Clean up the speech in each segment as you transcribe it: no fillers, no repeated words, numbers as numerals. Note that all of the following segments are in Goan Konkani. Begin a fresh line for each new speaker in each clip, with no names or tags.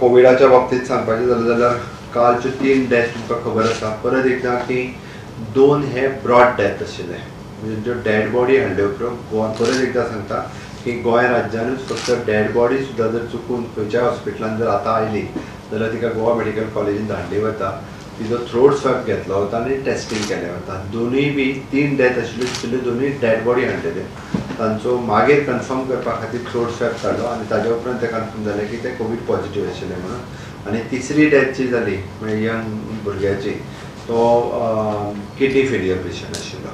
कोविडाच्या बाबतीत सांगपाचें जालें जाल्यार कालच्यो 3 डेथ तुमकां खबर आसा. परत एकदां की 2 हे ब्रॉड डेथ आशिल्ले, म्हणजे ज्यो डेड बॉडी हाडले उपरांत गोवा, परत एकदां सांगता की गोंय राज्यानूच फक्त डेड बॉडी सुद्दां जर चुकून खंयच्याय हॉस्पिटलान जर आतां आयली जाल्यार तिका गोवा मेडिकल कॉलेजीन धाडली वता, तिजो थ्रोट स्वॅब घेतलो वता आनी टेस्टींग केलें वता. दोनूय बी 3 डेथ आशिल्ल्यो तितल्यो दोनूय डेड बॉडी हाडलेल्यो, तांचो मागीर कन्फर्म करपा खातीर थ्रोट स्वॅब काडलो आनी ताज्या उपरांत तें कन्फर्म जालें की ते कोवीड पॉझिटिव्ह आशिल्ले म्हणून. आनी तिसरी डेथ जी जाली म्हणजे यंग भुरग्याची, तो किडनी फेलियर पेशंट आशिल्लो.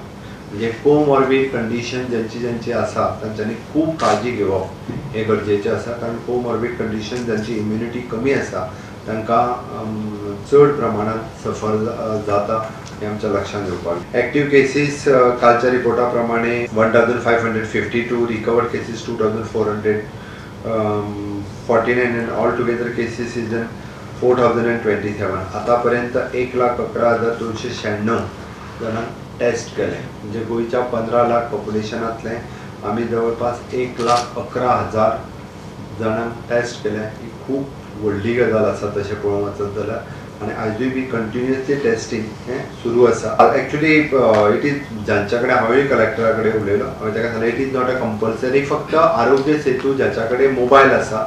म्हणजे कोमॉर्बीड कंडिशन ज्यांची ज्यांची आसा तांच्यांनी खूब काळजी घेवप हें गरजेचें आसा, कारण कोमॉर्बीड कंडिशन जांची इम्युनिटी कमी आसा तांकां चड प्रमाणांत सफर जाता हें आमच्या लक्षांत येवपाक. एक्टीव केसीस कालच्या रिपोर्टा प्रमाणे 1552, recovered cases 2449 and all together cases is in 4027. आतापर्यंत 1,11,296 जाणांक टेस्ट केले, म्हणजे गोंयच्या 15 लाख पॉप्युलेशनांतले आमी जवळपास 1,11,000 जाणांक टेस्ट केले. ही खूब व्हडली गजाल आसा तशें पळोवंक वचत जाल्यार, आनी आयजूय बी कंटिन्युअसली टेस्टींग हें सुरू आसा. एक्चुली it is जांच्या कडेन हांवें कलेक्टरा कडेन उलयलो, हांवें ताका सांगलें it is not a compulsory, फक्त आरोग्य सेतू ज्याच्या कडेन मोबायल आसा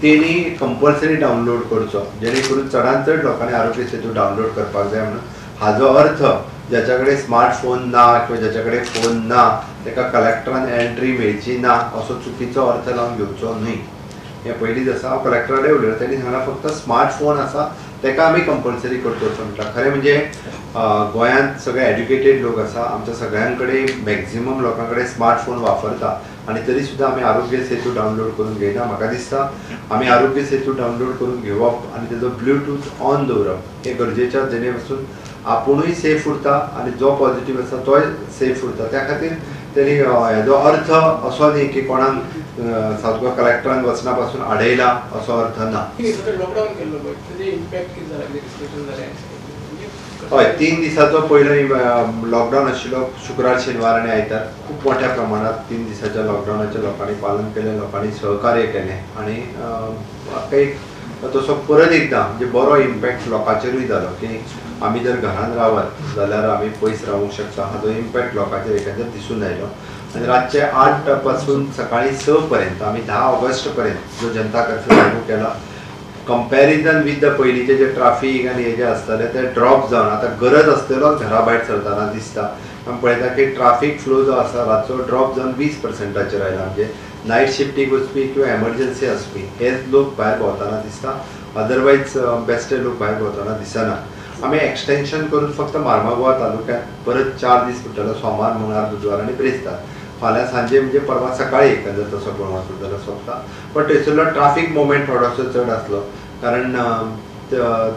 तेणी कंपल्सरी डावनलोड करचो, जेणे करून चडांत चड लोकांनी आरोग्य सेतू डावनलोड करपाक जाय म्हणून. हाजो अर्थ ज्याच्या कडेन स्मार्टफोन ना किंवा ज्याच्या कडेन फोन ना ताका कलेक्टरान एंट्री मेळची ना असो चुकीचो अर्थ लावन घेवचो न्हय, हें पयलींच आसा. हांव कलेक्टरा कडेन उलयलो, तेणी सांगलां फक्त स्मार्टफोन आसा ताका आमी कंपल्सरी करचो असो म्हटलां. खरें म्हणजे गोंयांत सगळे एड्युकेटेड लोक आसा, आमच्या सगळ्यां कडेन मॅक्झिमम लोकां कडेन स्मार्टफोन वापरता आनी तरी सुद्दां आमी आरोग्य सेतू डावनलोड करून घेयना. म्हाका दिसता आमी आरोग्य सेतू डावनलोड करून घेवप आनी तेजो ब्लुटूथ ऑन दवरप हें गरजेचें, जेणे पासून आपुणूय सेफ उरता आनी जो पॉझिटीव आसा तोय सेफ उरता. त्या खातीर तेणी हेजो अर्थ असो न्ही की कोणाक साउथ गोवा कलेक्टरान वचना पासून आडयला असो अर्थ ना.
लॉकडावन केल्लो पळय तेजे इम्पॅक्ट कितें जाला, रिस्ट्रिक्शन जालें?
हय, 3 दिसाचो पयलो लॉकडावन आशिल्लो, शुक्रार, शेनवार आनी आयतार. खूब मोठ्या प्रमाणात 3 दिसाच्या लॉकडावनाचें लोकांनी पालन केलें, लोकांनी सहकार्य केलें आनी एक तसो परत एकदां म्हणजे बरो इम्पॅक्ट लोकांचेरूय जालो की आमी जर घरान रावत जाल्यार आमी पयस रावूंक शकता, हाजो इम्पॅक्ट लोकांचेर एकंदर दिसून आयलो. आनी रातचे 8 पासून सकाळी 6 पर्यंत आमी 10 ऑगस्ट पर्यंत जो जनता कर्फ्यू लागू केला, कंपॅरिजन विथ the पयलींचे जे ट्राफीक आनी हे जे आसताले ते ड्रॉप जावन आतां गरज आसतलोच घरा भायर सरतना दिसता. आमी पळयता की ट्राफीक फ्लो जो आसा रातचो ड्रॉप जावन 20%चेर आयला, म्हणजे नायट शिफ्टीक वचपी किंवा एमर्जन्सी आसपी हेच लोक भायर भोंवतना दिसता, अदरवायज बेस्टे लोक भायर भोंवतना दिसना. आमी एक्सटेंशन करून फक्त मार्मागोवा तालुक्यांत परत 4 दीस पडटलो, सोमार, मंगळार, बुधवार आनी ब्रेस्तार. फाल्यां सांजे म्हणजे परवां सकाळी एकंदर तसो पळोवंक वचत जाल्यार सोंपता. पण थंयसरलो ट्राफीक मुवमेंट थोडोसो चड आसलो, कारण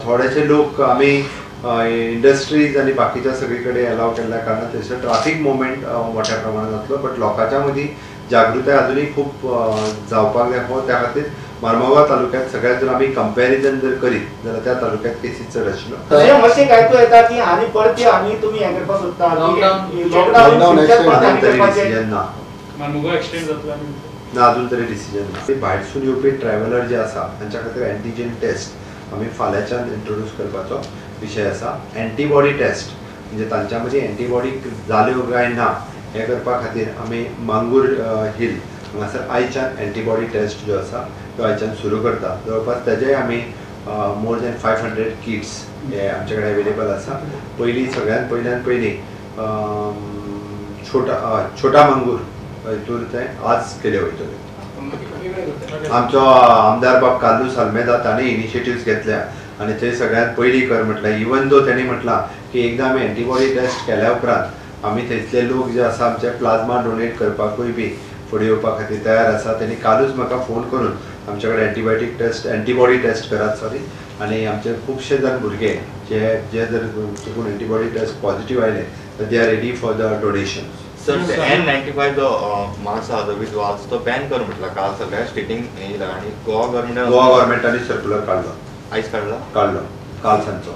थोडेशे लोक आमी इंडस्ट्रीज आनी बाकीच्या सगळी कडेन एलाव केल्ल्या कारणान थंयसर ट्राफीक मुवमेंट मोठ्या प्रमाणात जातलो. बट लोकांच्या मदीं जागृताय अजुनूय खूब जावपाक जाय हो, त्या खातीर मार्मागोवा तालुक्यांत सगळ्यात जर आमी कंपॅरिजन जर करीत जाल्यार त्या तालुक्यांत केसीस चड आशिल्लो.
अशें कांय येता की आनी परती आनी तुमी हें करपाक सोदता लॉकडावन
डिसिजन ना,
मार्मागोवा एक्सटेंड जातलो
ना, अजून तरी डिसिजन ना. भायरसून येवपी ट्रॅव्हलर जे आसा तांच्या खातीर एंटीजन टेस्ट आमी फाल्यांच्यान इंट्रोड्यूस करपाचो विशय आसा. एंटीबॉडी टेस्ट म्हणजे तांच्या मदीं एंटीबॉडी जाल्यो काय ना हें करपा खातीर आमी मांगूर हिल हांगासर आयच्यान एंटीबॉडी टेस्ट जो आसा तो आयच्यान सुरू करता. जवळपास तेजेय आमी मोर दॅन 500 किट्स हे आमचे कडेन अवेलेबल आसा. पयलीं सगळ्यान पयल्यान पयलीं छोटा मांगूर हितूर तें आज केले वयतले. आमचो आमदार बाब कार्लूस आल्मेदा ताणें इनिशिएटिव्स घेतल्या आनी थंय सगळ्यांत पयलीं कर म्हटलें. इवन दो तेणी म्हटलां की एकदां आमी एंटीबॉडी टेस्ट केल्या उपरांत आमी थंयसले लोक जे आसा आमचे प्लाझ्मा डोनेट करपाकूय बी फुडें येवपा खातीर तयार आसा. तेणी कालूच म्हाका फोन करून आमचे कडेन एंटीबायोटीक टेस्ट, एंटीबॉडी टेस्ट करात सॉरी, आनी आमचे खुबशे जाण भुरगे जे जे जर चुकून एंटीबॉडी टेस्ट पॉझिटीव आयले तर they are ready for the donation.
Sir, N95 जो मास्क आसा विथ वाल्स तो बॅन कर म्हटला काल सगळ्या स्टेटींक येयला आनी गोवा गव्हर्मेंटान
गोवा गव्हर्मेंटांनी सर्क्युलर काडलो,
आयज काडला,
काडलो काल सांजचो.